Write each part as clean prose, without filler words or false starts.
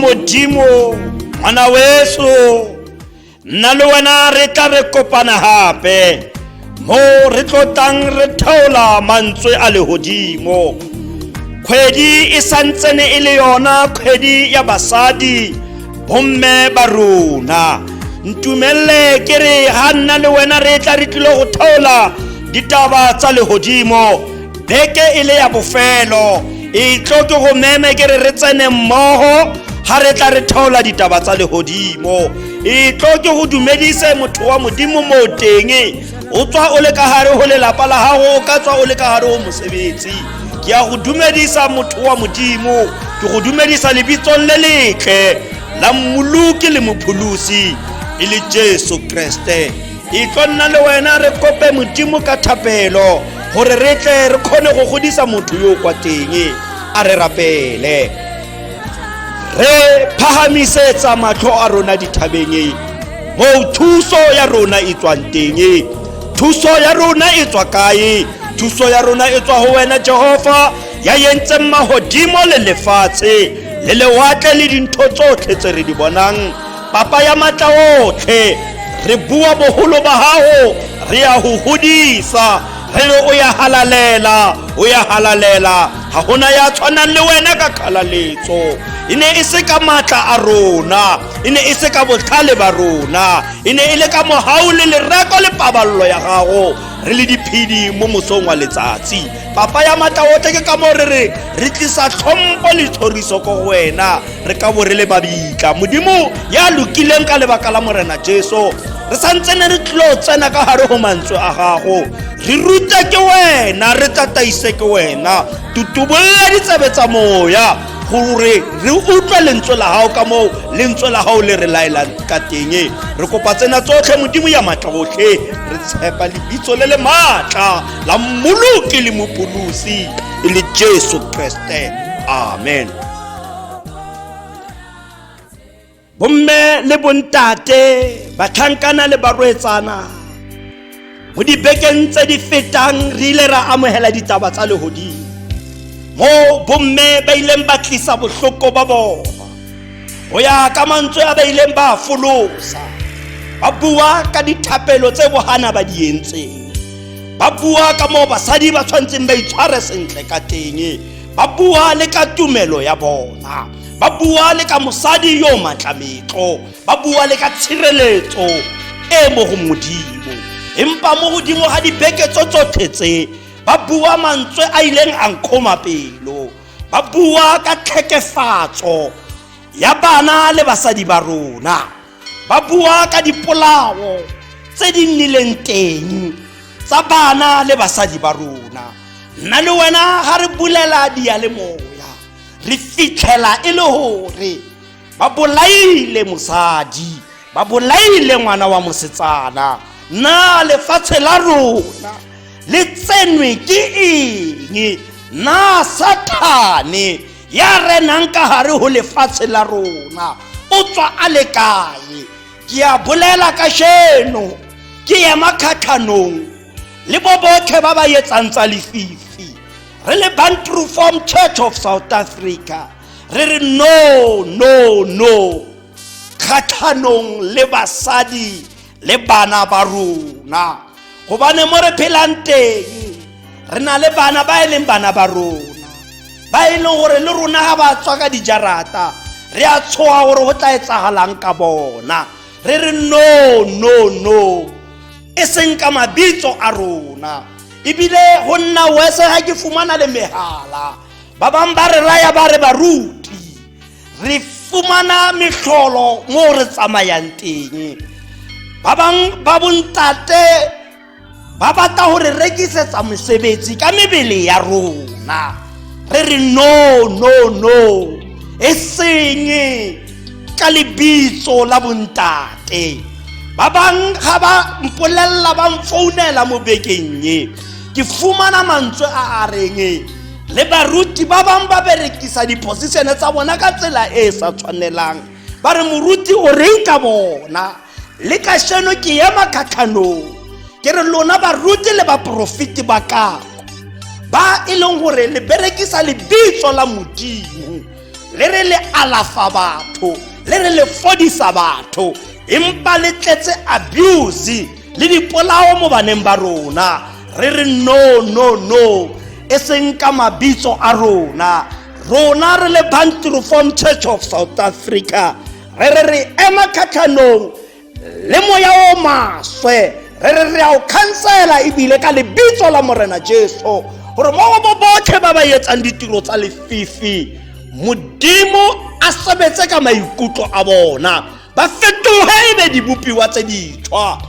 Modimo, ngwana weso, nna le wena re tla re kopana gape mo re tlo tlang re theola mantswe a legodimo. Kgwedi e santsene e le yona kgwedi ya basadi, bomme ba rona. Ntumelle ke re ga nna le wena re tla re tlile go theola ditaba tsa legodimo beke e le ya bofelo. E tlo ke go meme ke re re tsene mmogo ga re tla re theola ditaba tsa legodimo. E tlo ke go dumedise motho wa Modimo mo teng, o tswa o le ka gare go lelapa la gago, o ka tswa o le ka gare go mosebetsi. Ke ya go dumedisa motho wa Modimo, ke go dumedisa lebitsong le letle la Mmoloki le Mopholosi e le Jesu Kriste. E tlo nna le wena re kope Modimo ka thapelo gore re tle re kgone go godisa motho yo kwa teng. A re rapele. Re phahamisetsa matlho a rona dithabeng moo thuso ya rona e tswang teng. Thuso ya rona e tswa kae? Thuso ya rona e tswa ho wena Jehova, ya entseng mahodimo le lefatshe le lewatle le dintho tsotlhe tse re di bonang. Papa ya matla otlhe, re bua boholo ba gago, re ya go godisa, re re o ya halalela, o ya halalela, ga gona ya tshwanang le wena ka kgalaletso. E ne e se ka maatla a rona, e ne e se ka botlhale ba rona, e ne e le ka mohau le lereko le paballo ya gago re le diphedi mo mosong wa letsatsi. Papa ya matla otlhe, ke ka moo re re re tlisa tlhompo le thoriso ko go wena. Re ka bo re le babitla, Modimo ya lokileng, ka lebaka la Morena Jesu. Re santse ne re tlilo tsena ka gare go mantswe a gago. Re rute ke wena, re tataise ke wena, tutubolla ditsebe tsa moya gore re utlwe lentswe la gago ka moo lentswe la gago le re laelang ka teng. Re kopa tsena tsotlhe, Modimo ya matla otlhe, re tshepa lebitso le le maatla la Mmoloki le Mopholosi e le Jesu Kriste, amen. Bomme le bontate, batlhankana le barwetsana, mo dibekeng tse di fetang re ile ra amogela ditaba tsa legodimo mo bomme ba ileng ba tlisa bohloko ba bona go ya ka mantswe a ba ileng ba folosa, ba bua ka dithapelo tse bohana ba di entseng, ba bua ka moo basadi ba tshwanetseng ba itshware sentle ka teng, ba bua le ka tumelo ya bona, ba bua le ka mosadi yo matlametlo, ba bua le ka tshireletso e mo go Modimo. Empa mo godimo ga dibeke tso tsotlhe tse, ba bua mantswe a ileng a nkgoma pelo, ba bua ka tlhekefatso ya bana le basadi ba rona, ba bua ka dipolao tse di nnileng teng tsa bana le basadi ba rona. Nna le wena ga re bulela diyalemoya, re fitlhela e le gore ba bolaile mosadi, ba bolaile ngwana wa mosetsana. Na lefatshe la rona le tsenwe ke eng? Na Sathane ya renang ka gare go lefatshe la rona o tswa a le kae? Ke a bolela kasheno, ke ema kgatlhanong le bo botlhe ba ba etsang tsa lefifi. Re le Bantu Reform Church of South Africa re re no, no, no kgatlhanong le basadi le bana ba rona, gobane mo re phelang teng re na le bana ba e leng bana ba rona, ba e leng gore le rona ga ba tswa ka dijarata re a tshoga gore go tla etsagalang ka bona. Re re no, no, no, e seng ka mabitso a rona. Ebile go nna wese ga ke fumana le megala, ba bangwe ba re raya ba re baruti re fumana metlholo mo re tsamayang teng, ba bangwe ba bontate ba batla go re rekisetsa mosebetsi ka mebele ya rona. Re re no, no, no, e seng ka lebitso la bontate. Ba bangwe ga ba mpolelela, ba mfounela mo bekeng e, ke fumana mantswe a a reng le baruti ba bangwe ba berekisa diposishene tsa bona ka tsela e e sa tshwanelang. Ba re moruti o reng ka bona? Le kasheno ke ema kgatlhanong, ke re lona baruti le baporofeti ba kako ba e leng gore le berekisa lebitso la Modimo, Le re le alafa batho, le re le fodisa batho, empa le tletse abuse le dipolao mo baneng ba rona. Re re no, no, no, e seng ka mabitso a rona. Rona re le Bantu Reformed Church of South Africa, re re re ema kgatlhanong le moya o maswe, re re re a o khansela ebile ka lebitso la Morena Jesu, gore mo go bo botlhe ba ba etsang ditiro tsa lefifi, Modimo a sebetse ka maikutlo a bona, ba fetoge e be dibopiwa tse ditšhwa.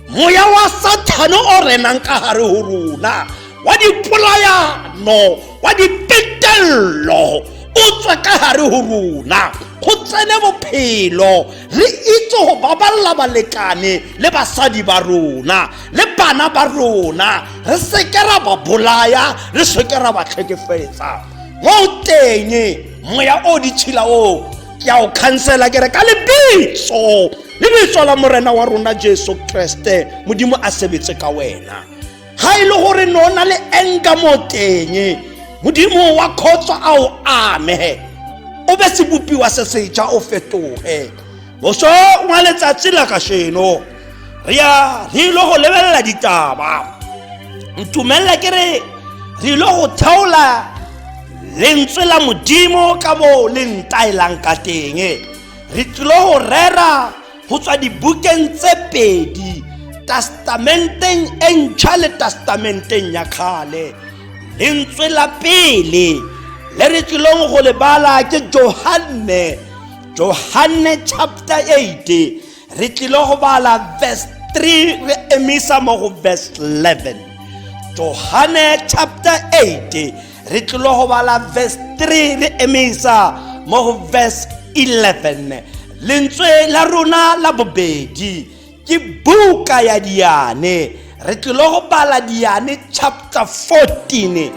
Moya wa Sathane o renang ka gare go rona, wa dipolayano, wa dipetello, o tswe ka gare go rona, go tsene bophelo. Re itse go baballa balekane le basadi ba rona le bana ba rona, re seke ra ba bolaya, re seke ra ba tlhekefetsa. Mo teng moya o ditšhila o ke a o khansela, ke re ka lebitso lebitso la Morena wa rona Jesu Kriste, Modimo a sebetse ka wena. Ga e le gore ne o na le enka mo teng, Modimo wa khotso a o ame, o be sebopiwa se setšha, o fetoge. Moso wa letsatsi la kasheno re ya re ile go lebelela ditaba. Ntumelela ke re re ile go theola lentswe la Modimo ka moo le ntaelang ka teng. Re tlile go rera go tswa dibukeng tse pedi, testamenteng e ntšha le testamenteng ya kgale. Lentswe la pele le re tlilong go le bala ke Johanne, Johanne chapter 8. Re tlile go bala verse 3, re emisa mo go verse 11. Johanne chapter 8, re tlile go bala verse 3, re emisa mo go verse 11. Lentswe la rona la bobedi ke buka ya Diane. Re tlile go bala Diane chapter 14,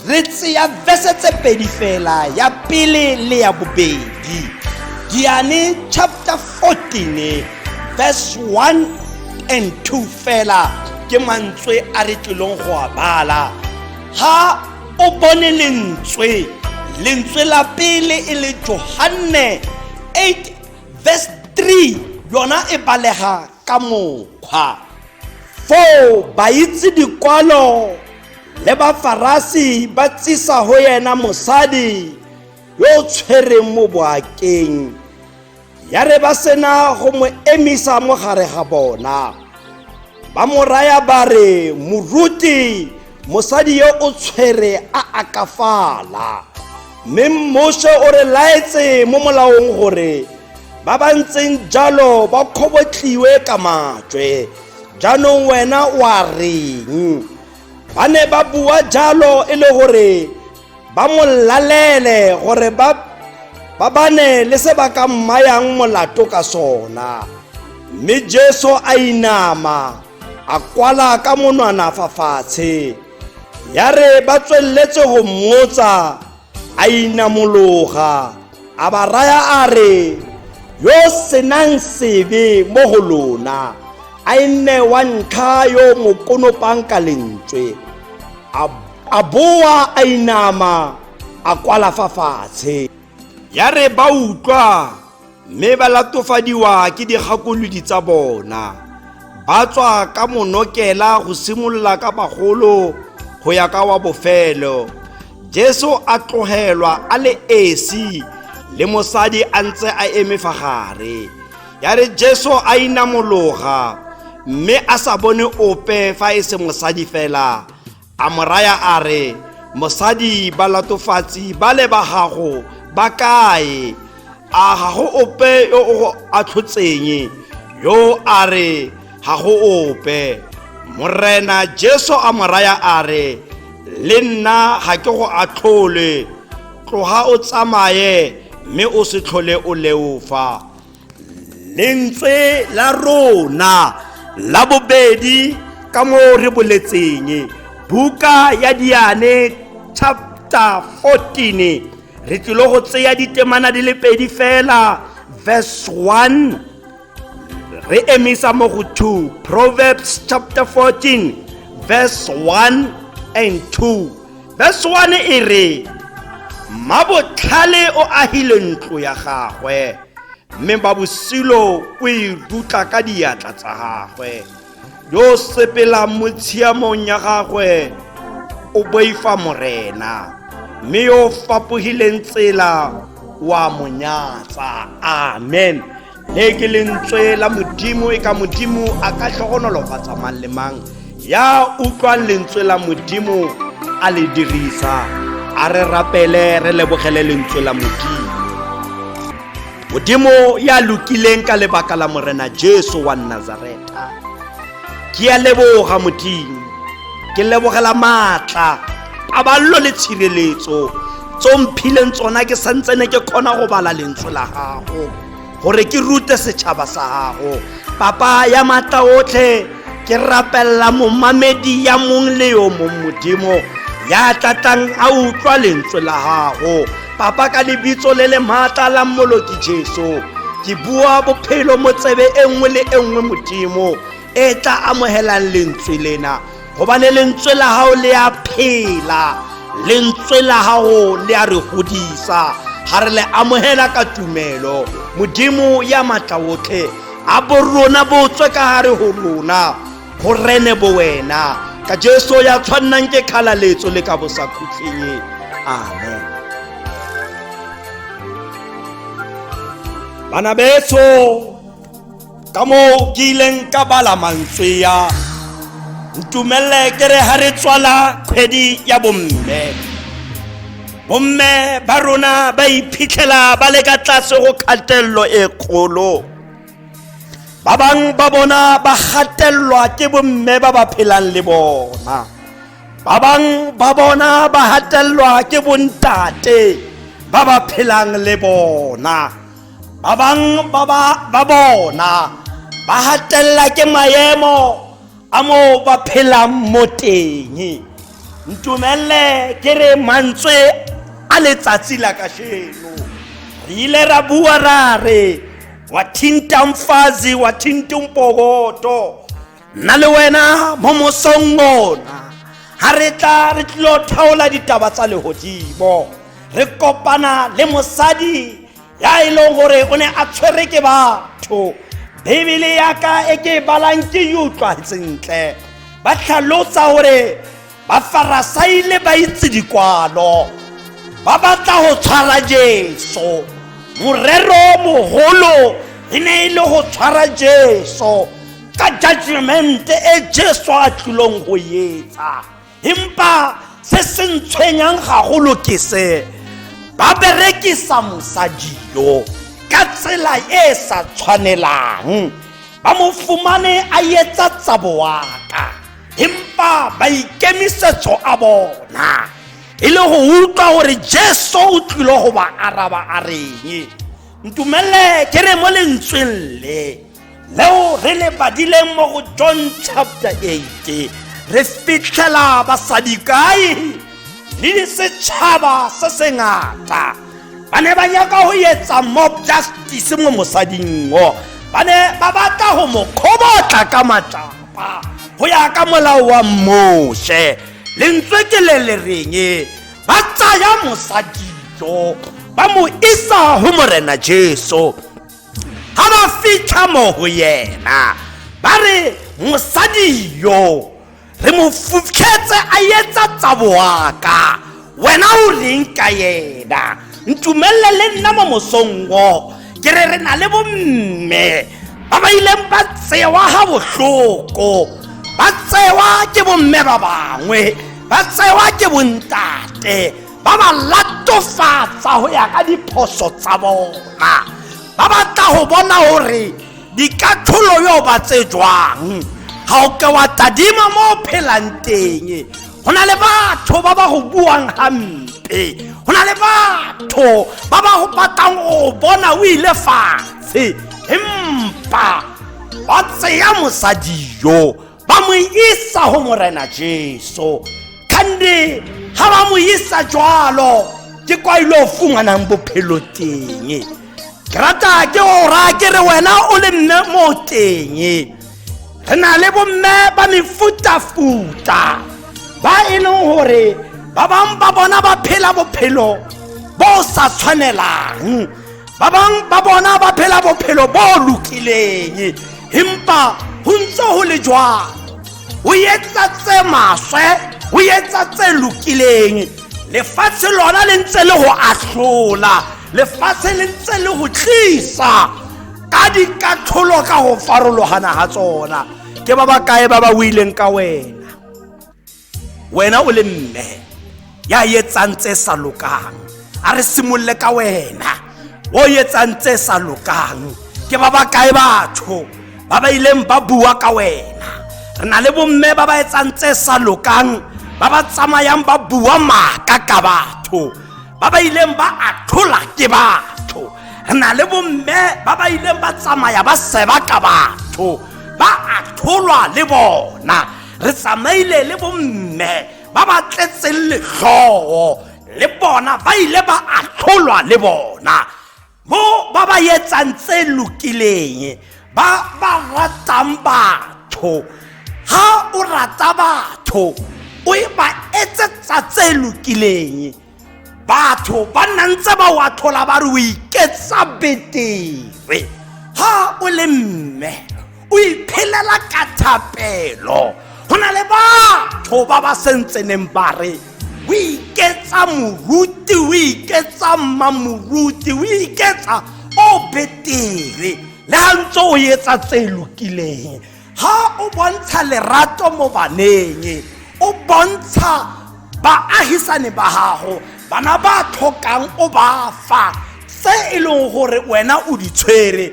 re tseya verse tse pedi fela, ya pele le ya bobedi. Diane chapter 14 verse 1 and 2 fela ke mantswe a re tlilong go a bala. Ha o bone lentswe, lentswe la pele e le Johanne 8 verse 3, yona e balega ka mokgwa foo: Baitse dikwalo le Bafarasi ba tsisa go yena mosadi yo o tshwereng mo boakeng. Ya re ba sena go mo emisa mo gare ga bona, ba mo raya ba re, "Moruti, mosadi yo o tshwere a akafala, mme mmuso o re laetse mo molaong gore ba ba ntseng jalo ba kgobotliwe ka majwe. Jaanong wena o a reng?" Ba ne ba bua jalo e le gore ba mo lalele, gore ba ba bane le se ba ka mmayang molato ka sona. Mme Jesu a inama, a kwala ka monwana fa fatshe. Ya re ba tsweletse go mmotsa, a inamologa, a ba raya a re, "Yo senang sebe mo go lona a e nne wa ntlha yo mo konopang ka lentswe." A boa a inama, a kwala fa fatshe. Ya re ba utlwa mme ba latofadiwa ke digakolodi tsa bona, ba tswa ka monokela, go simolola ka bagolo go ya ka wa bofelo. Jesu a tlogelwa a le esi le mosadi a ntse a eme fa gare. Ya re Jesu a inamologa mme a sa bone ope fa e se mosadi fela, a mo raya a re, "Mosadi, balatofatsi ba le ba gago ba kae? A ga go ope yo o go atlhotseng?" Yo a re, "Ga go ope, Morena." Jesu a mo raya a re, "Le nna ga ke go atlhole. Tloga o tsamaye, mme o se tlhole o leofa." Lentswe la rona la bobedi, ka mo re boletseng, buka ya Diane chapter 14, re tlile go tseya ditemana di le pedi fela, verse 1 re emisa mo go 2. Proverbs chapter 14 verse 1 and 2. Verse 1 e re: Mmabotlhale o ahile ntlo ya gagwe, mme Babosilo o e rutla ka diatla tsa gagwe. Yo o sepelang mo tshiamong ya gagwe o boifa Morena, mme yo o fapogileng tsela wa mo nyatsa. Amen. Le ke lentswe la Modimo, e ka Modimo a ka hlogonolofatsa mang le mang ya utlwang lentswe la Modimo a le dirisa. A re rapele re lebogele lentswe la Modimo. Modimo ya lokileng ka lebaka la Morena Jesu wa Nazaretha, ke a leboga Modimo, ke lebogela maatla, paballo le tshireletso tse o mphileng tsona ke santsene ke kgona go bala lentswe la gago gore ke rute setšhaba sa gago. Papa ya maatla otlhe, ke rapelela momamedi ya mong le yo mong Modimo ya tlatlang a utlwa lentswe la gago. Papa, ka lebitso le le maatla la Mmoloki Jesu, ke bua bophelo mo tsebe e nngwe le e nngwe Modimo e tla amogelang lentswe lena, gobane lentswe la gago le a phela, lentswe la gago le a re godisa ga re le amogela ka tumelo. Modimo ya maatla otlhe, a borona bo tswe ka gare go rona, go rene bo wena, ka Jesu ya tshwannang ke kgalaletso le ka bosakhutleng. Amen. Bana betso, ka moo ke ileng ka bala mantswe ya ntumelle ke re ha re tswala kgwedi ya bomme, bomme ba rona ba iphitlhela ba le ka tlase go kgatelelo e kgolo. Ba bang ba bona ba gatelelwa ke bomme ba ba phelang le bona, ba bang ba bona ba gatelelwa ke bontate ba ba phelang le bona, ba bang ba bona ba gatelela ke maemo a mo ba phelang mo teng. Ntumelle ke re mantswe a letsatsi la kasheno, re ile ra bua ra re wa thinta mfazi wa thinta mpokoto. Nna le wena mo mosong ona ha re tla re tlilo thaola ditaba tsa lehodimo, re kopana le mosadi ya e leng gore o ne a tshwere ke batho. Bibele ya ka e ke e balang ke e utlwa sentle, ba tlhalosa gore Bafarasai le ba itse dikwalo ba batla go tshwara Jesu. Morero mogolo e ne e le go tshwara Jesu ka judgment e Jesu a tlilong go etsa. Empa se se ntshwenyang gagolo ke se, ba berekisa mosadi yo ka tsela e sa tshwanelang, ba mo fumane a etsa tsa boaka, empa maikemisetso a bona e le go utlwa gore Jesu o tlile go ba araba a reng. Ntumelle ke re mo lentsweng le leo re le badileng mo go John chapter 8, re fitlhela basadi kae le setšhaba se se ngata ba ne ba nyaka go etsa mob justice mo mosading o, ba ne ba batla go mo kgobotla ka matlapa go ya ka molao wa Moshe. Lentswe ke le le reng, ba tsaya mosadi yo ba mo isa go Morena Jesu. Ha ba fitlha mo go yena ba re, mosadi yo re mo fitlhetse a etsa tsa boaka, wena o reng ka yena? Ntumelle le nna mo mosong o ke re re na le bomme ba ba ileng ba tsewa ga bohloko, ba tsewa ke bomme ba bangwe, ba tsewa ke bontate, ba ba latofatsa go ya ka diphoso tsa bona, ba batla go bona gore dikatlholo yo ba tse jwang. Ga o ke wa tadima mo o phelang teng, go na le batho ba ba go buang hampe, go na le batho ba ba go batlang go bona o ile fatshe, empa ba tseya mosadi yo ba mo isa go Morena Jesu. Kgande ga ba mo isa jwalo, ke kwa ile o fumanang bophelo teng. Ke rata ke go raya ke re wena o le mme mo teng, re na le bomme ba mefutafuta ba e leng gore ba bangwe ba bona ba phela bophelo bo sa tshwanelang. Ba bang ba bona ba phela bophelo bo lokileng, empa ho ntse ho le jwalo, o etsa tse maswe, o etsa tse lokileng. Lefatshe lona le ntse le ho ahlola, lefatshe le ntse le ho tlisa ka dikatlholo ka ho farologana ga tsona. Ke ba bakae ba ba buileng ka wena? Wena o le mme ya etsang tse sa lokang, a re simolole ka wena o etsang tse sa lokang. Ke ba bakae batho ba ba ileng ba bua ka wena? Re na le bomme ba ba etsang tse sa lokang, ba ba tsamayang ba bua maaka ka batho, ba ba ileng ba atlhola ke batho. Re na le bomme ba ba ileng ba tsamaya ba seba ka batho, ba atlholwa le bona. Re tsamaile le bomme ba ba tletseng letlhoo, le bona ba ile ba atlholwa le bona. Mo ba ba etsang tse lokileng, ba ba ratang batho. Ha o rata batho, o e ba etsetsa tse lokileng, batho ba nna ntse ba o atlhola ba re o iketsa betere. Ha o le mme o iphelela ka thapelo, go na le batho ba ba sentseneng ba re o iketsa moruti, o iketsa mmamoruti, o iketsa o betere, le ha ntse o etsa tse lokileng. Ha o bontsha lerato mo baneng, o bontsha baagisane ba gago, bana ba tlhokang o ba fa tse e leng gore wena o di tshwere.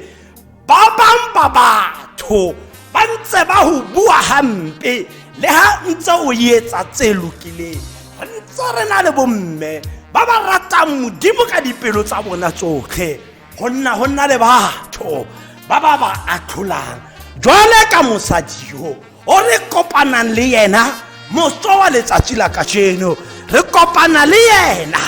Ba bang ba batho ba ntse ba go bua hampe le ha ntse o etsa tse lokileng. Re ntse re na le bomme ba ba ratang Modimo ka dipelo tsa bona tsotlhe, go nna go nna le batho ba ba ba atlholang. Jwale ka mosadi yo o re kopanang le yena moso wa letsatsi la kajeno, re kopana le yena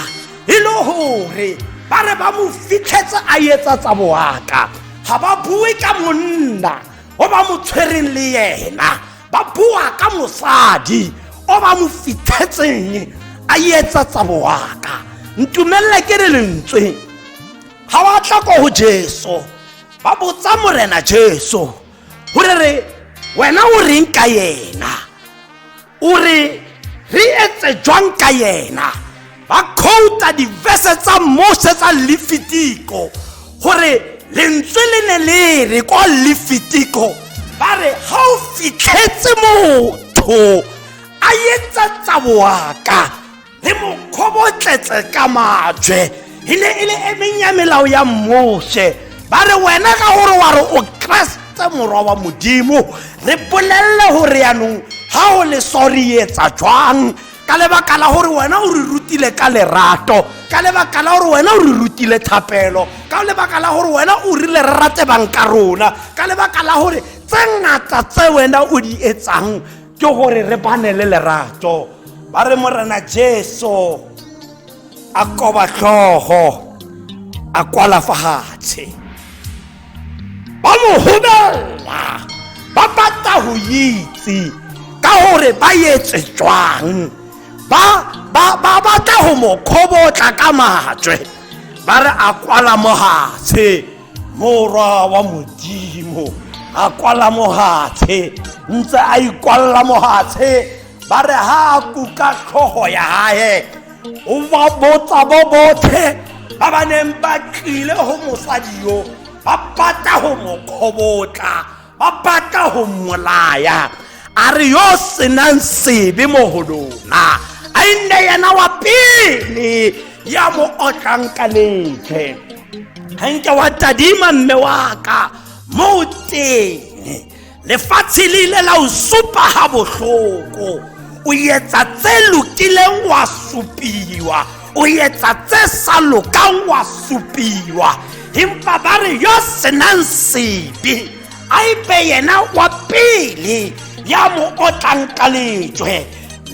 e le gore ba re ba mo fitlhetse a etsa tsa boaka. Ga ba bue ka monna o ba mo tshwereng le yena, ba bua ka mosadi o ba mo fitlhetseng a etsa tsa boaka. Ntumelle ke re lentswe ga wa tla ko go Jesu, ba botsa Morena Jesu gore re wena o reng ka yena, o re re etse jwang ka yena. Ba quota diverse tsa Mose tsa Lefitiko, gore lentswe le ne le re kwa Lefitiko, ba re ga o fitlhetse motho a etsa tsa boaka, le mo kgobotletse ka majwe. E ne e le e meng ya melao ya Moshe. Ba re wena ka gore wa re o Kreste morwa wa Modimo, re bolelle gore yanong ga o le so re etsa jwang, ka lebaka la gore wena o re rutile ka lerato, ka lebaka la gore wena o re rutile thapelo, ka lebaka la gore wena o rile re rate bang ka rona, ka lebaka la gore tse ngata tse wena o di etsang ke gore re bane le lerato. Ba re Morena Jesu a koba tlhogo, a kwala fa fatshe. Ba mo gobela, ba batla go itse ka gore ba etse jwang, ba batla go mo kgobotla ka majwe. Ba re a kwala mo fatshe, morwa wa Modimo a kwala mo fatshe, ntse a ikwalla mo fatshe. Ba re ha a kuka tlhogo ya hae, o ba botsa bo botlhe ba ba neng ba tlile go mosadi yo, ba batla go mo kgobotla, ba batla go mmolaya. A re yo senang sebe mo go lona a nne yena wa pele ya mo otlang ka lejwe. Ga nke wa tadima mme wa ka mo teng, lefatshe le ile la o supa ga bohloko. O etsa tse lokileng wa supiwa, o etsa tse sa lokang wa supiwa. Empa ba re yo senang sebe a ipe yena wa pele ya mo otlang ka lejwe.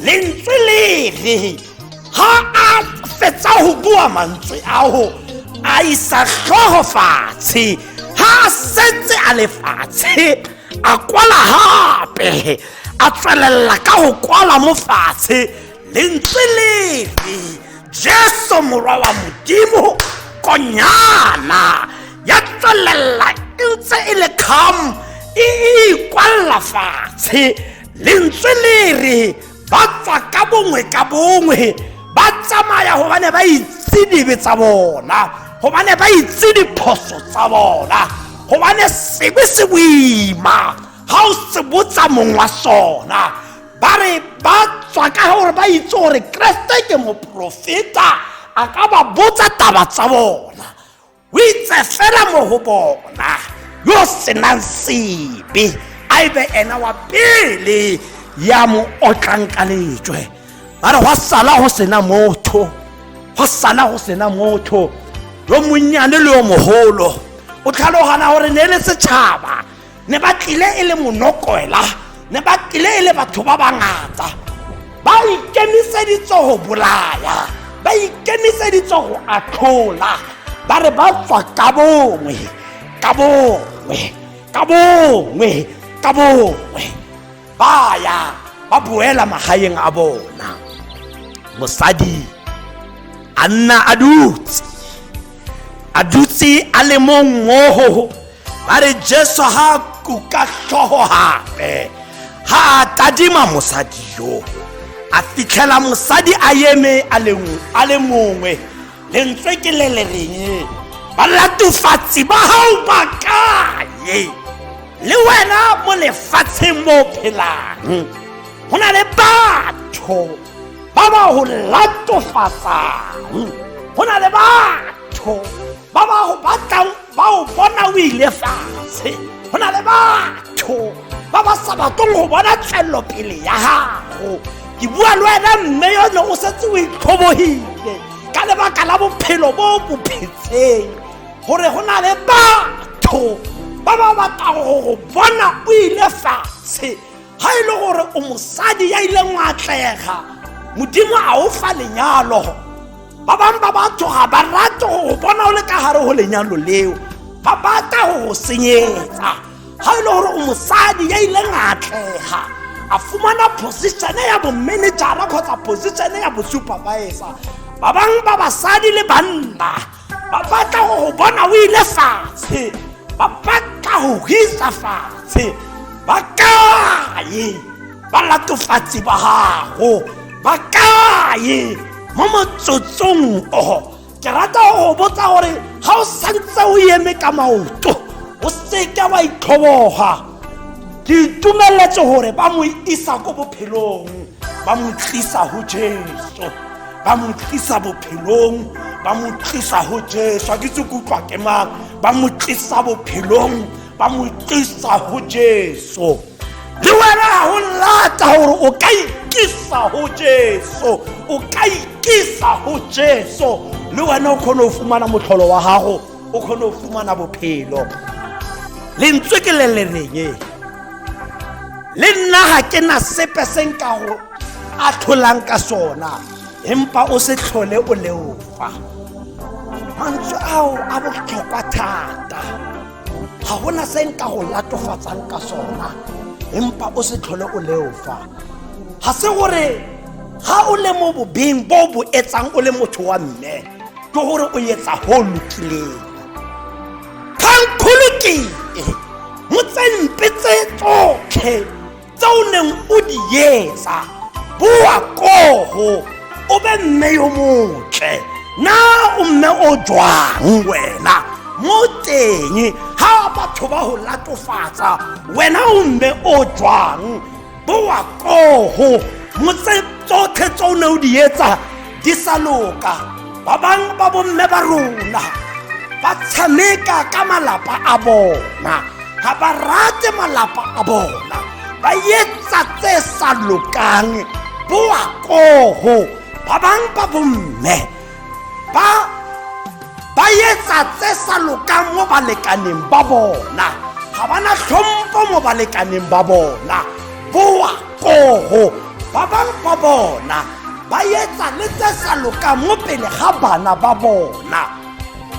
Lentswe le re ha a fetsa ho bua mantswe ao, a isa hlooho fatshe. Ha a setse a le fatshe, a kwala hape, a tswelela ka ho kwala mo fatshe. Lentswe le re Jesu morwa wa Modimo, konyana ya tswelela e ntse e le calm, e ikwalla fatshe. Lentswe le re ba tswa ka bongwe ka bongwe, ba tsamaya gobane ba itse dibe tsa bona, gobane ba itse diphoso tsa bona, gobane sebe se boima ga o se botsa mong wa sona. Ba re ba tswa ka gore ba itse gore Kreste ke moprofeta, a ka ba botsa taba tsa bona. O itse fela mo go bona yo senang sebe a ebe ena wa pele ya mo otlang ka lejwe. Ba re gwa sala go sena motho, go sala go sena motho yo monnyane le yo mogolo. O tlhalogana gore ne e le setšhaba, ne ba tlile e le monokwela, ne ba tlile e le batho ba bangata, ba ikemiseditse go bolaya, ba ikemiseditse go atlhola. Ba re ba tswa ka bongwe ka bongwe ka bongwe ka bongwe, ba ya ba boela magaeng a bona. Mosadi a nna a dutse, a dutse a le mong mmogo. Ba re Jesu ha kuka tlhogo gape, ha a tadima mosadi yo, a fitlhela mosadi a eme a le mongwe. Lentswe ke le le reng, balatofatsi ba hao ba kae? Le wena mo lefatsheng mo phelang go na le batho ba ba go latofatsang, go na le batho ba ba go batlang ba o bona o ile fatshe, go na le batho ba ba sa batlong go bona tswelelopele ya gago. Ke bua le wena mme yone o setse o itlhobogile ka lebaka la bophelo bo bo phetseng, gore go na le batho ba ba batlang go go bona o ile fatshe. Ga e le gore o mosadi ya ileng wa atlega, Modimo a o fa lenyalo, ba bangwe ba batho ga ba rate go go bona o le ka gare go lenyalo leo, ba batla go go senyetsa. Ga e le gore o mosadi ya ileng a atlega, a fumana position-e ya bo-managera kgotsa position-e ya bo-supervisor, ba bangwe ba basadi le banna ba batla go go bona o ile fatshe, ba batla go go isa fatshe. Ba kae balatofatsi ba gago? Ba kae mo motsotsong o? Ke rata go botsa gore ga o santse o eme ka maoto, o seke wa itlhoboga. Ke itumeletse gore ba mo isa ko bophelong, ba mo tlisa go Jesu, ba mo tlisa bophelong, ba mo tlisa go Jesu. A ke itse ke utlwa ke mang. Ba mo tlisa bophelong, ba mo tlisa go Jesu. Le wena ga go lata gore o ka ikisa go Jesu, o ka ikisa go Jesu, le wena o kgone go fumana motlholo wa gago, o kgone go fumana bophelo. Lentswe ke le le reng, le nna ga ke na sepe se nka go atlholang ka sona, empa o se tlhole o leofa. Mantswe ao a botlhokwa thata. Ga gona se nka go latofatsang ka sona, empa o se tlhole o leofa. Ga se gore ga o le mo bobeng bo bo etsang o le motho wa mme, ke gore o etsa go lokileng. Kgangkgolo ke e, mo tse mpe tse tsotlhe tse o neng o di etsa, boa kogo o be mme yo motle. Na o mme o jwang wena mo teng ga batho ba go latofatsa? Wena o mme o jwang? Boa kogo mo tse tsotlhe tse o ne o di etsa di sa loka. Ba bangwe ba bomme ba rona ba tshameka ka malapa a bona, ga ba rate malapa a bona, ba etsa tse sa lokang. Boa kogo. Ba bangwe ba bomme ba etsa tse sa lokang mo balekaneng ba bona, ga ba na tlhompho mo balekaneng ba bona. Boa kogo. Ba bangwe ba bona ba etsa le tse sa lokang mo pele ga bana ba bona.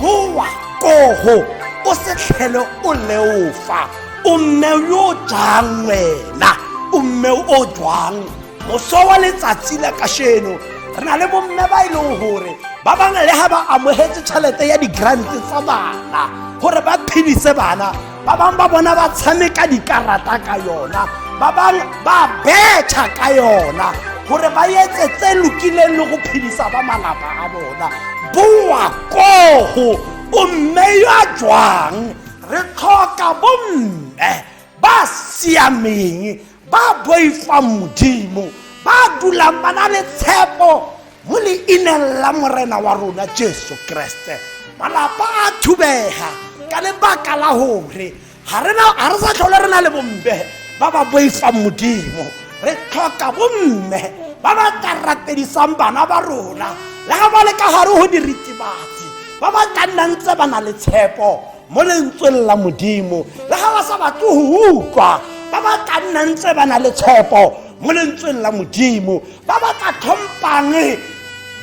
Boa kogo, o se tlhele o leofa. O mme yo jang wena? O mme o jwang? Moso wa letsatsi la kasheno Re na le bomme ba e leng gore ba bangwe le ga ba amogetse tšhelete ya di-grant tsa bana gore ba phedise bana, ba bangwe ba bona ba tshameka dikarata ka yona, ba bangwe ba betšha ka yona gore ba etse tse lokileng le go phedisa ba malapa a bona. Boa kogo, o mme yo a jwang? Re tlhoka bomme ba siameng, ba boifang Modimo, ba dulang ba na le tshepo mo leineng la Morena wa rona Jesu Kriste. Malapa a thubega ka lebaka la gore ga re sa tlhole re na le bomme ba ba boifang Modimo. Re tlhoka bomme ba ba tla rapedisang bana ba rona le ga ba le ka gare go diritibatsi, ba ba tla nnang tse ba na le tshepo mo lentsweng la Modimo le ga ba sa batle go utlwa, ba ba tla nnang tse ba na le tshepo mo lentsweng la Modimo, ba ba tla tlhompang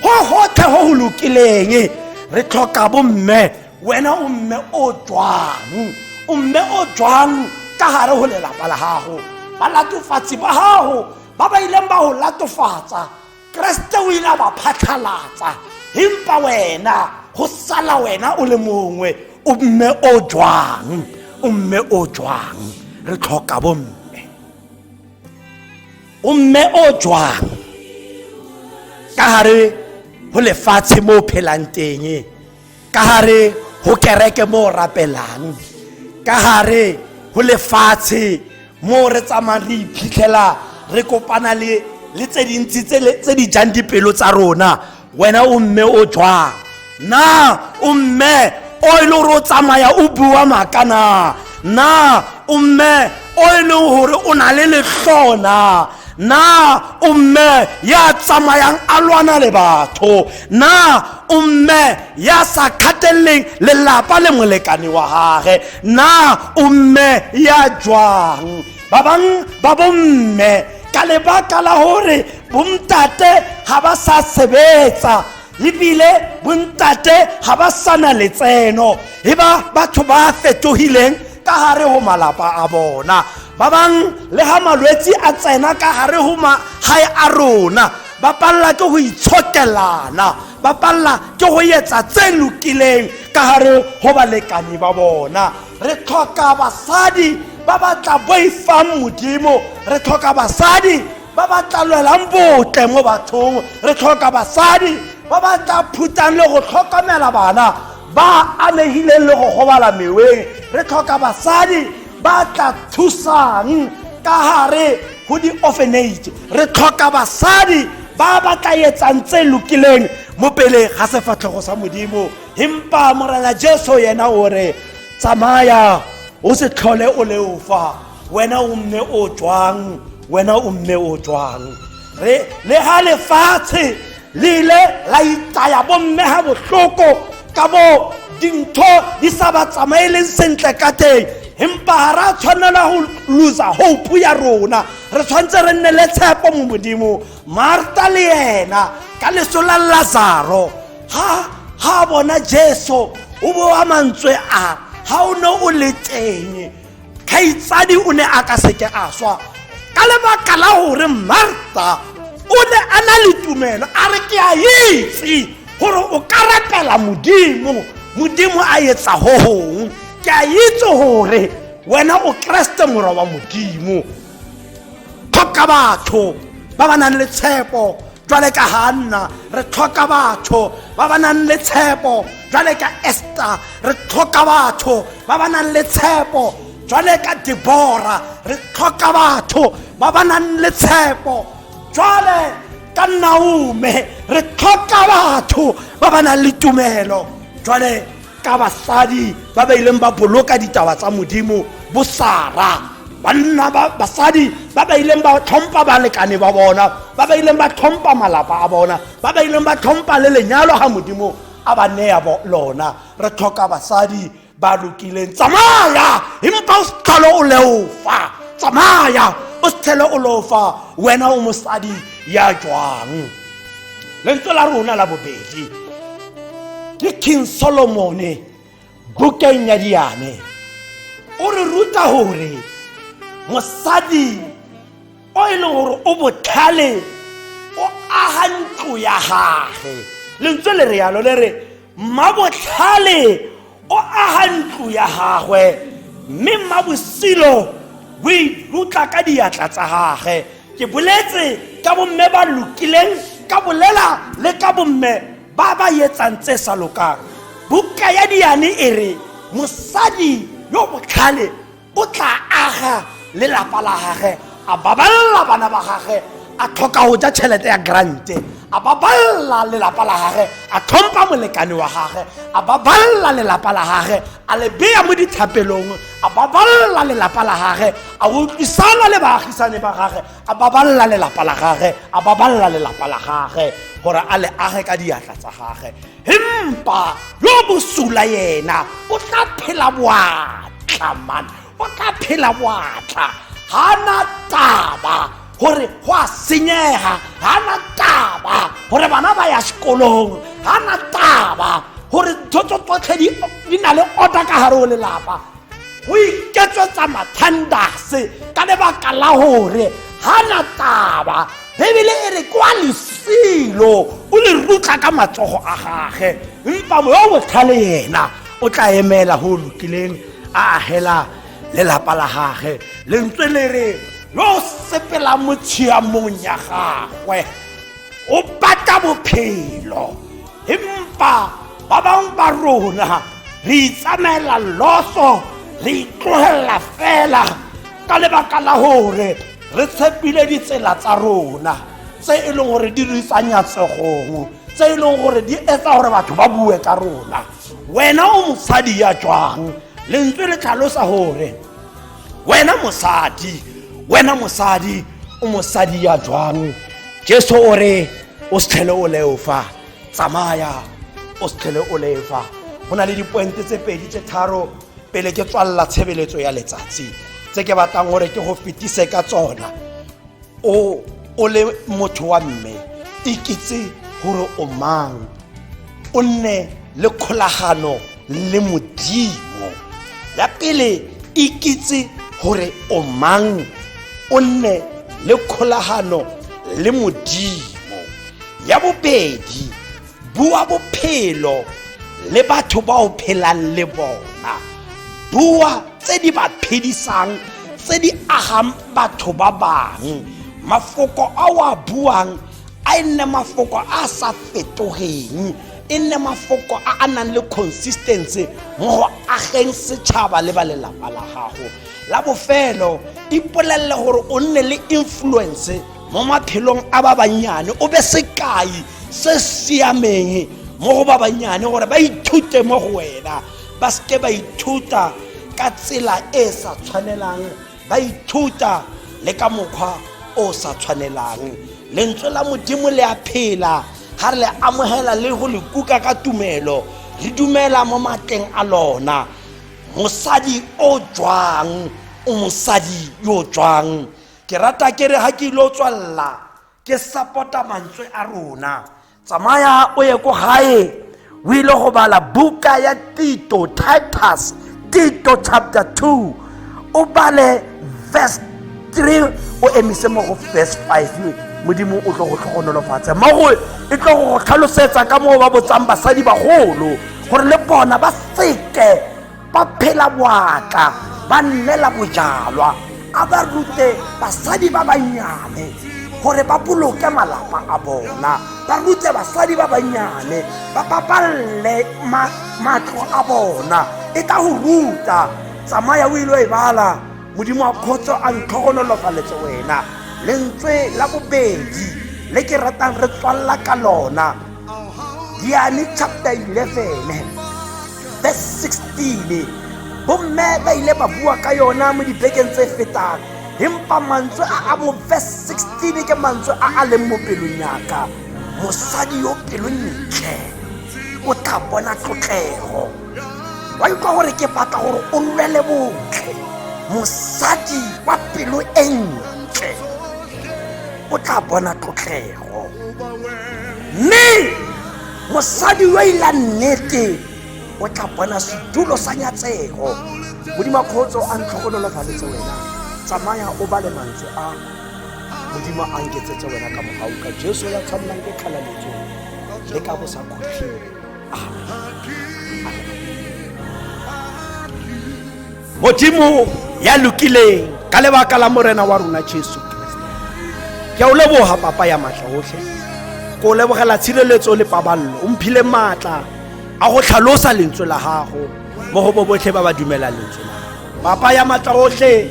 go gotlhe go go lokileng. Re tlhoka bomme. Wena o mme o jwang? O mme o jwang ka gare go lelapa la gago? Balatofatsi ba gago ba ba ileng ba go latofatsa, Kreste o ile a ba phatlhalatsa, empa wena go sala wena o le mongwe. O mme o jwang? O mme o jwang? Re tlhoka bomme. O mme o jwang ka gare go lefatshe mo o phelang teng, ka gare go kereke mo o rapelang, ka gare go lefatshe mo re tsamayng re iphitlhela re kopana le tse dintsi tse di jang dipelo tsa rona? Wena o mme o jwang? Na o mme o e leng gore o tsamaya o bua maaka na? Na o mme o e leng gore o na le letlhona? Na o mme ya tsamayang a lwana le batho? Na o mme ya sa kgatelleng lelapa le molekane wa gage? Na o mme ya jwang? Ba bang ba bomme, ka lebaka la gore bontate ga ba sa sebetsa ebile bontate ga ba sana letseno, e ba batho ba fetogileng ka gare go malapa a bona. Ba bang le ga malwetse a tsena ka gare go magae a rona, ba palela ke go itshokelana, ba palela ke go etsa tse lokileng ka gare go balekane ba bona. Re tlhoka basadi ba ba tla boifang Modimo, re tlhoka basadi ba ba tla lwelang botle mo bathong, re tlhoka basadi ba ba tla phutang le go tlhokomela bana ba amegileng le go gobala meweng, re tlhoka basadi ba tla thusang ka gare go di-orphanage, re tlhoka basadi ba ba tla etsang tse lokileng mo pele ga sefatlhego sa Modimo. Empa Morena Jesu yena o re, tsamaya o se tlhole o leofa. Wena o mme o jwang? Wena o mme o jwang? Re le ga lefatshe le ile la itaya bomme ga bohloko ka mo dintho di sa ba tsamaeleng sentle ka teng, empa ga ra tshwanela go losa hope ya rona. Re tshwanetse re nne le tshepo mo Modimo. Marta le yena ka leso la Lazaro, ha bona Jesu o boa mantswe a, ga o ne o le teng, kgaitsadi o ne a ka seke a swa. Ka lebaka la gore Marta o ne a na le tumelo, a re, ke a itse gore o ka rapela Modimo, Modimo a etsa go gong. Ke a itse gore wena o Kreste, morwa wa Modimo. Tlhoka batho ba ba nang le tshepo jwale ka Hanna, re tlhoka batho ba ba nang le tshepo jwale ka Esther, re tlhoka batho ba ba nang le tshepo jwale ka Debora, re tlhoka batho ba ba nang le tshepo jwale ka Naume, re tlhoka batho ba ba nang le tumelo jwale ka basadi ba ba ileng ba boloka ditaba tsa Modimo, bo Sara, banna ba basadi ba ba ileng ba tlhompha balekane ba bona, ba ba ileng ba tlhompha malapa a bona, ba ba ileng ba tlhompha le lenyalo ga Modimo a ba neya lona. Re tlhoka basadi ba lokileng. Tsamaya, empa o se tlhole o leofa. Tsamaya, o se tlhole o leofa. Wena o mosadi ya jwang? Lentswe la rona la bobedi ke King Solomone bukeng ya Diane. O re ruta gore mosadi o e leng gore o botlhale o aga ntlo ya gage. Lentswe le rialo le re mmabotlhale o aga ntlo ya gagwe, mme mmabosilo o irutla ka diatla tsa gage. Ke boletse ka bomme ba lokileng, ka bolela le ka bomme ba ba etsang tse sa lokang. Buka ya Diane e re mosadi yo botlhale o tla aga lelapa la gage, a baballa bana ba gage, a tlhoka go ja tšhelete ya grante, a baballa lelapa la gage, a tlhompha molekane wa gage, a baballa lelapa la gage, a le beya mo dithapelong, a baballa lelapa la gage, a utlwisana le baagisane ba gage, a baballa lelapa la gage, a baballa lelapa la gage gore a le age ka diatla tsa gage. Empa yo bosula yena o tla phela boatla, man, o tla phela boatla. Ga na taba gore go a senyega, ga na taba gore bana ba ya sekolong, ga na taba gore ntho tso tsotlhe di na le order ka gare go lelapa. Go iketsetsa mathandase ka lebaka la gore ga na taba. Bebele e re kwa lesilo o le rutla ka matsogo a gage, empa yo botlhale yena o tla emela go lokileng, a agela lelapa la gage. Lentswe le re yo sepelang mo tshiamong ya gagwe o batla bophelo, empa ba bangwe ba rona re itsamaela loso, re itlogelela fela ka lebaka la gore re tshepile ditsela tsa rona tse e leng gore di re isa nyatsegong, tse e leng gore di etsa gore batho ba bue ka rona. Wena o mosadi ya jwang? Lentswe le tlhalosa gore wena mosadi, wena mosadi o mosadi ya jwang? Jesu o re o se tlhele o leofa, tsamaya o se tlhele o lefa. Go na le dipointe tse pedi tse tharo pele ke tswalela tshebeletso ya letsatsi tse ke batlang gore ke go fetise ka tsona. O le motho wa mme, ikitse gore o mang, o nne le kgolagano le Modimo. Ya pele, ikitse gore o mang, o nne le kgolagano le Modimo. Ya bobedi, bua bophelo le batho ba o phelang le bona, bua tse di ba phedisang, tse di agang batho ba bangwe. Mafoko a o a buang a e nne mafoko a a sa fetogeng, e nne mafoko a a nang le consistency mo go ageng setšhaba le ba lelapa la gago. La bofelo, ipolelele gore o nne le influence mo maphelong a ba bannyane, o be sekai se siameng mo go ba bannyane gore ba ithute mo go wena, ba seke ba ithuta ka tsela e sa tshwanelang, ba ithuta le ka mokgwa o sa tshwanelang. Lentswe la Modimo le a phela ga re le amogela le go le kuka ka tumelo, re dumela mo matleng a lona. Mosadi o jwang? O mosadi yo jwang? Ke rata ke re ga ke ile o tswalela ke support-a mantswe a rona. Tsamaya o ye ko gae o ile go bala buka ya Tito, Titus, Tito chapter 2, o bale verse 3 o emise mo go verse 5. Modimo o tlo go tlhogonolofatsa mo go e tlo go tlhalosetsa ka moo ba botsang basadi bagolo gore le bona ba seke ba phela boatla, ba nnela bojalwa. A ba rute basadi ba bannyane gore ba boloke malapa a bona, ba rute basadi ba bannyane ba baballe matlo a bona. E tla go ruta. Tsamaya o ile e bala. Modimo wa kgotso a ntlhogonolofaletse wena. Lentswe la bobedi le ke ratang re tswalla ka lona, Diane chapter 11 verse 16. Bomme ba ile ba bua ka yona mo dibekeng tse fetang, empa mantswe a a mo verse 16 ke mantswe a a leng mo pelong yaka. Mosadi yo pelo ntle o tla bona tlotlego. Wa utlwa gore ke batla gore o lwele botle. Mosadi wa pelo e ntle o tla bona tlotlego, mme mosadi yo ila nnete o tla bona setulo sa nyatsego. Modimo a kgotso a ntlhogonolofaletse wena. Tsamaya o bale mantswe a. Modimo a nketsetse wena ka mogau ka Jesu ya tshwanelang ke kgalaletso le ka bosakhutleng. Amen. Modimo ya lokileng, ka lebaka la Morena wa rona Jesu Kriste, ke a o leboga, Papa ya maatla otlhe. Ke o lebogela tshireletso le paballo. O mphile maatla a go tlhalosa lentswe la gago mo go bo botlhe ba ba dumelang lentswe la gago. Papa ya maatla otlhe,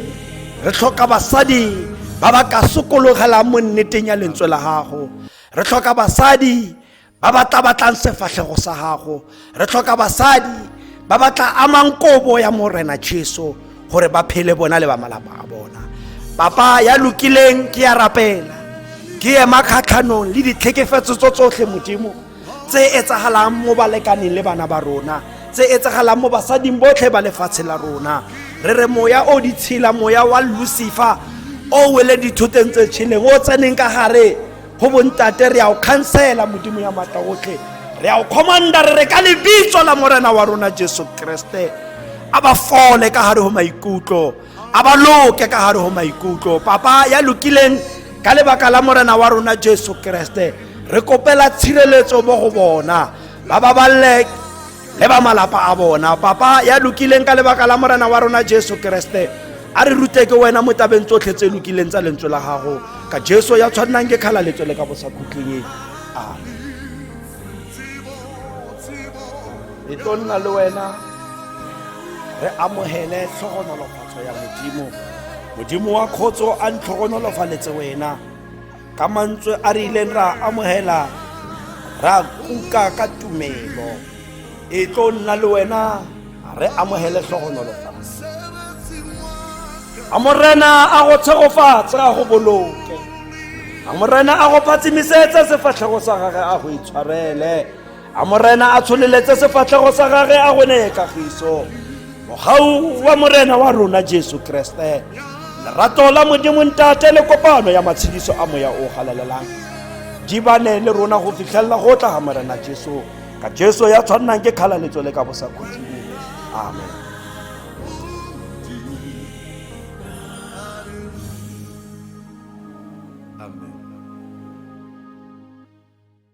re tlhoka basadi ba ba ka sokologelang mo nneteng ya lentswe la gago. Re tlhoka basadi ba ba tla batlang sefatlhego sa gago. Re tlhoka basadi ba ba tla amang kobo ya Morena Jesu gore ba phele bona le ba malapa a bona. Papa ya lokileng, ke ya rapela, ke ema kgatlhanong le ditlhekefetso tso tsotlhe, Modimo, tse etsagalang mo balekaneng le bana ba rona, tse etsagalang mo basading botlhe ba lefatshe la rona. Re re moya o ditshila, moya wa Lucifer o weleng dithoteng tse tšheleng, o tseneng ka gare go bontate, re ya o khansela. Modimo ya maatla otlhe, re ya o commanda, re re ka lebitso la Morena wa rona Jesu Kriste, a ba fole ka gare go maikutlo, a ba loke ka gare go maikutlo. Papa ya lokileng, ka lebaka la Morena wa rona Jesu Kriste, re kopela tshireletso mo go bona, ba baballe le ba malapa a bona. Papa ya lokileng, ka lebaka la Morena wa rona Jesu Kriste, a re rute ke wena mo tabeng tsotlhe tse lokileng tsa lentswe la gago, ka Jesu ya tshwannang ke kgalaletso le ka bosakhutleng. Amen. E tlo nna le wena, re amogele tlhogonolofatso ya Modimo. Modimo wa kgotso a ntlhogonolofaletse wena ka mantswe a re ileng ra amogela, ra kuka ka tumelo. E tlo nna le wena, re amogele tlhogonolofatso. A Morena a go tshegofatse, a go boloke. A Morena a go phatsimisetse sefatlhego sa gage, a go itshwarele. A Morena a tsholeletse sefatlhego sa gage, a go neye kagiso. Mogau wa Morena wa rona Jesu Kriste, lerato la Modimo Ntate le kopano ya matshediso a Moya o galalelang di bane le rona go fitlhelela go tla ga Morena Jesu, ka Jesu ya tshwannang ke kgalaletso le ka bosakhutleng. Amen.